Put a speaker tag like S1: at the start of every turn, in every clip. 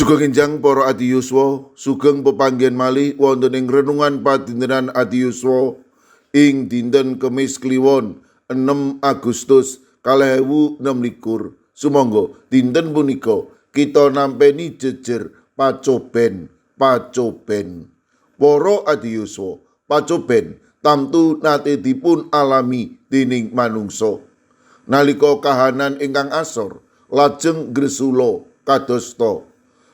S1: Sugeng enjang para adiyuswa, sugeng pepanggihan malih wonten ing renungan padintenan adiyuswa ing dinten Kemis Kliwon 6 Agustus 2026. Sumangga dinten punika kita nampeni jejer pacoben, pacoben. Para adiyuswa, pacoben tamtu nate dipun alami dening manungsa. Nalika kahanan ingkang asor, lajeng gresula kadosta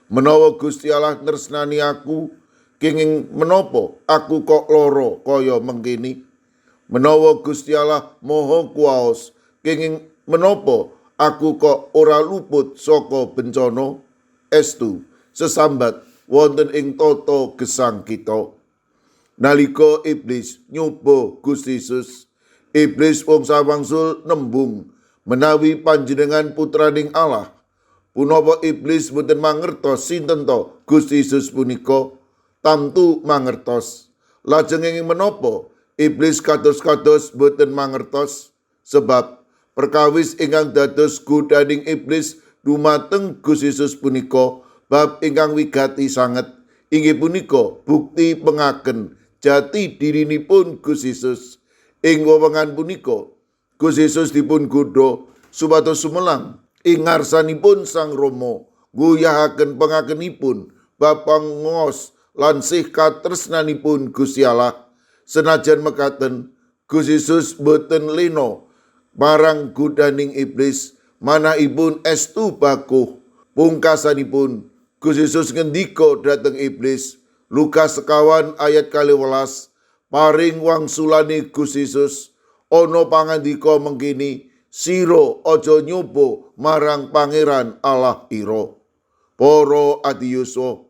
S1: menawa Gusti Allah tresnani aku, kenging menapa aku kok lara kaya mengkini? Menawa Gusti Allah Maha Kuwaos, kenging menapa aku kok ora luput saka bencana? Estu sesambat wonten ing tata gesang kita. Nalika iblis nyoba Gusti Yesus, iblis wong sawangsul nembung menawi panjenengan putraning Allah. Punapa iblis boten mangertos sinten to Gusti Yesus punika? Tamtu mangertos. Lajeng ing menapa iblis kados-kados boten mangertos? Sebab perkawis ingkang dados godhaning iblis dumateng Gusti Yesus punika bab ingkang wigati sanget, inggih punika bukti pengaken jati dirinipun Gusti Yesus. Ing wewengan punika Gusti Yesus dipun godha supados sumelang ing ngarsanipun Sang Rama ngguyahaken pengakenipun bab pangos lan sih katresnanipun Gusti Allah. Senajan mekaten, Gusti Yesus boten lena marang godhaning iblis, manahipun estu bakuh. Pungkasanipun Gusti Yesus ngendika dhateng iblis, Lukas 1 ayat 12, paring wangsulane Gusti Yesus ana pangandika mengkini, sira aja nyoba marang Pangeran Allah ira. Para adiyuswa,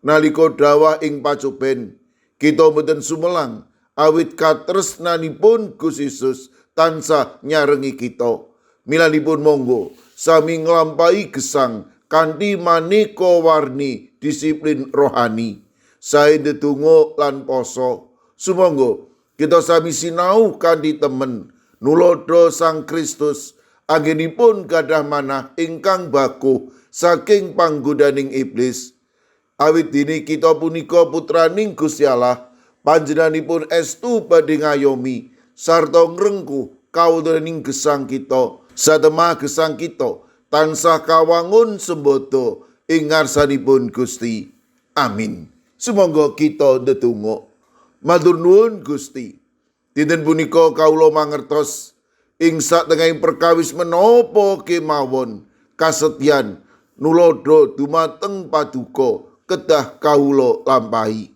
S1: nalika dawah ing pacoben, kita mboten sumelang awit katresnanipun Gusti Yesus tansah nyarengi kita. Milanipun monggo sami nglampahi gesang kanthi maneka warni disiplin rohani, sae ndedonga lan poso. Sumangga kita sami sinau kanthi temen nuladha Sang Kristus anggenipun gadah manah ingkang bakuh saking panggodaning iblis. Awit dene kita punika putraning Gusti Allah, panjenenganipun estu badhe ngayomi sarta ngrengkuh kawontenaning gesang kita. Satemah gesang kita tansah kawangun sembada ing ngarsanipun Gusti. Amin. Sumangga kita ndedonga. Matur nuwun Gusti. Dinten punika kawula mangertos ing satengahing perkawis menapa kemawon kasetyan nuladha dumateng paduka kedah kawula lampahi.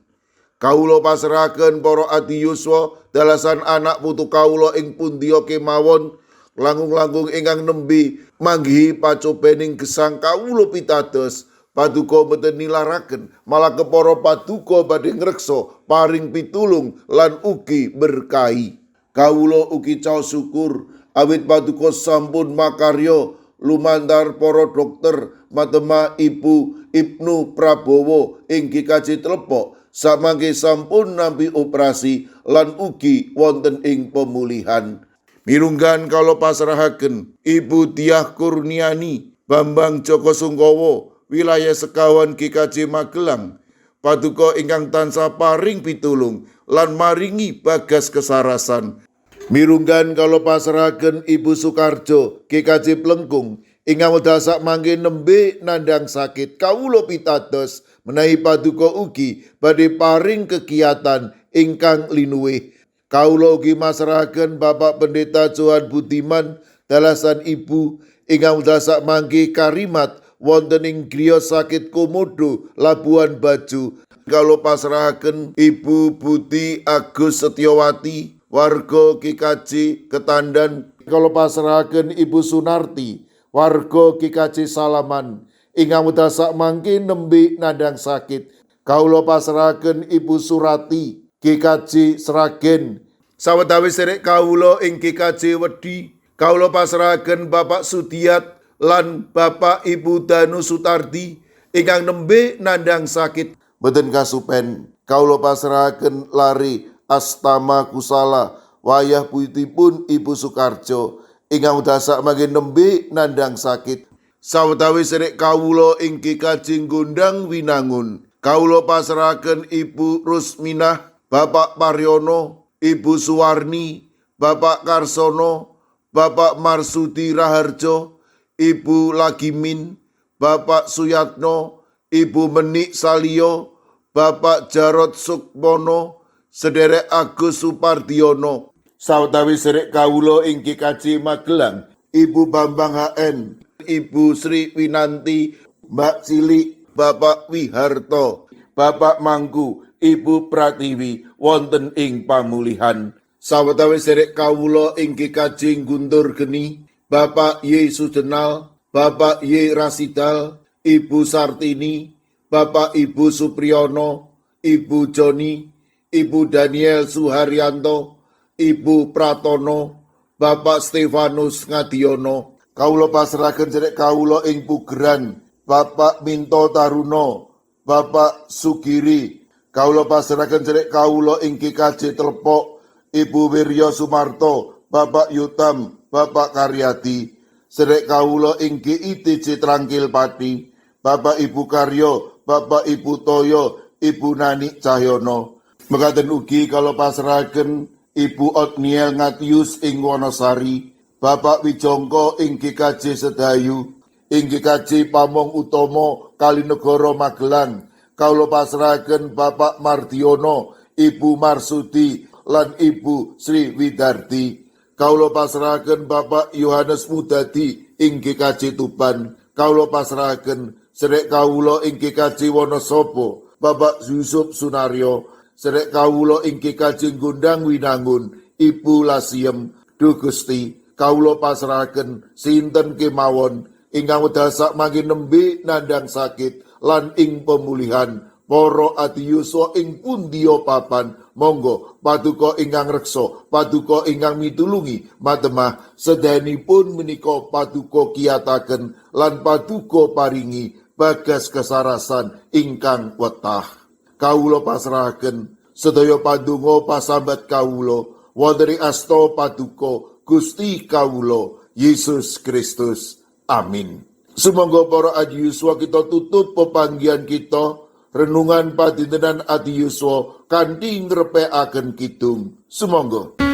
S1: Kawula pasrahaken para adiyuswa dalasan anak putu kawula ing pundiya kemawon, langkung-langkung ingkang nembe manggihi pacobening gesang kawula pitados paduka mboten nilaraken, malah kepara paduka badhe ngreksa paring pitulung lan ugi berkahi. Kawula ugi caos syukur awit paduka sampun makarya lumantar para dokter matemah Ibu Ibnu Prabowo ing GKJ Tlepok samangke sampun nampi operasi lan ugi wonten ing pemulihan. Mirunggan kawula pasrahaken Ibu Diah Kurniani Bambang Joko Sungkowo wilayah sekawan GKJ Magelang, paduka ingkang tansah paring pitulung lan maringi bagas kesarasan. Mirunggan kawula pasrahaken Ibu Sukarjo GKJ Plengkung ingkang wekdal sakmangke nembe nandhang sakit, kawula pitados menawi paduka ugi badhe paring kegiatan ingkang linuwih. Kawula ugi masrahaken Bapak Pendeta Johan Budiman dalasan Ibu ingkang wekdal sakmangke karimat wonten ing griya sakit Komodo Labuan Bajo. Kawula pasrahaken Ibu Budi Agus Setiawati warga GKJ Ketandan. Kawula pasrahaken Ibu Sunarti warga GKJ Salaman ingkang wekdal sakmangke nembe nandhang sakit. Kawula pasrahaken Ibu Surati GKJ Sragen. Sawetawis serek kawula ing GKJ Wedi, kawula pasrahaken Bapak Sudiat lan Bapak Ibu Danu Sutardi ingkang nembe nandhang sakit. Mboten kasupen, kawula pasrahaken lare Astama Kusala wayah putipun Ibu Sukarjo ingkang wekdal sakmangke nembe nandhang sakit. Sawetawis sedherek kawula ing GKJ Gondang Winangun, kawula pasrahaken Ibu Rusminah, Bapak Paryono, Ibu Suwarni, Bapak Karsono, Bapak Marsudi Raharjo, Ibu Lagimin, Bapak Suyatno, Ibu Menik Salio, Bapak Jarod Sukmono, Sederek Agus Supardiono. Sawetawis sedherek kawula ing GKJ Magelang, Ibu Bambang HN, Ibu Sri Winanti, Mbak Cilik, Bapak Wiharto, Bapak Mangku, Ibu Pratiwi wonten ing pamulihan. Sawetawis sedherek kawula ing GKJ Guntur Geni, Bapak Y Sujenal, Bapak Y Rasidal, Ibu Sartini, Bapak Ibu Supriyono, Ibu Joni, Ibu Daniel Suharyanto, Ibu Pratono, Bapak Stefanus Ngadiono. Kawula pasrahaken sedherek kawula ing Pugeran, Bapak Minto Taruno, Bapak Sugiri. Kawula pasrahaken sedherek kawula ing GKJ Telepok, Ibu Wirya Sumarto, Bapak Yutam, Bapak Karyadi. Sedherek kawula ing GITJ Trangkil Pati, Bapak Ibu Karyo, Bapak Ibu Toyo, Ibu Nani Cahyono. Mekaten ugi kawula pasrahaken Ibu Otniel Ngatius ing Wonosari, Bapak Wijongko ing GKJ Sedayu, ing GKJ Pamong Utomo Kalinegoro Magelang. Kawula pasrahaken Bapak Mardiono, Ibu Marsudi lan Ibu Sri Widardi. Kawula pasrahaken Bapak Yohanes Mudadi ing GKJ Tuban. Kawula pasrahaken sedherek kawula ing GKJ Wonosobo, Bapak Yusuf Sunaryo. Sedherek kawula ing GKJ Gondang Winangun, Ibu Lasiem. Duh Gusti, kawula pasrahaken sinten kemawon ingkang wekdal sakmangke nembe nandhang sakit lan ing pemulihan para adiyuswa ing pundiya papan. Monggo paduka ingkang reksa, paduka ingkang mitulungi matemah sedayanipun menika paduka kiyataken lan paduka paringi bagas kesarasan ingkang wetah. Kawula pasrahaken sedaya pandonga pasambat kawula wonten ing asta paduka Gusti kawula Yesus Kristus. Amin. Sumangga para adiyuswa kita tutup pepanggihan kita renungan padintenan adiyuswa kanthi ngrepekaken kidung. Sumangga.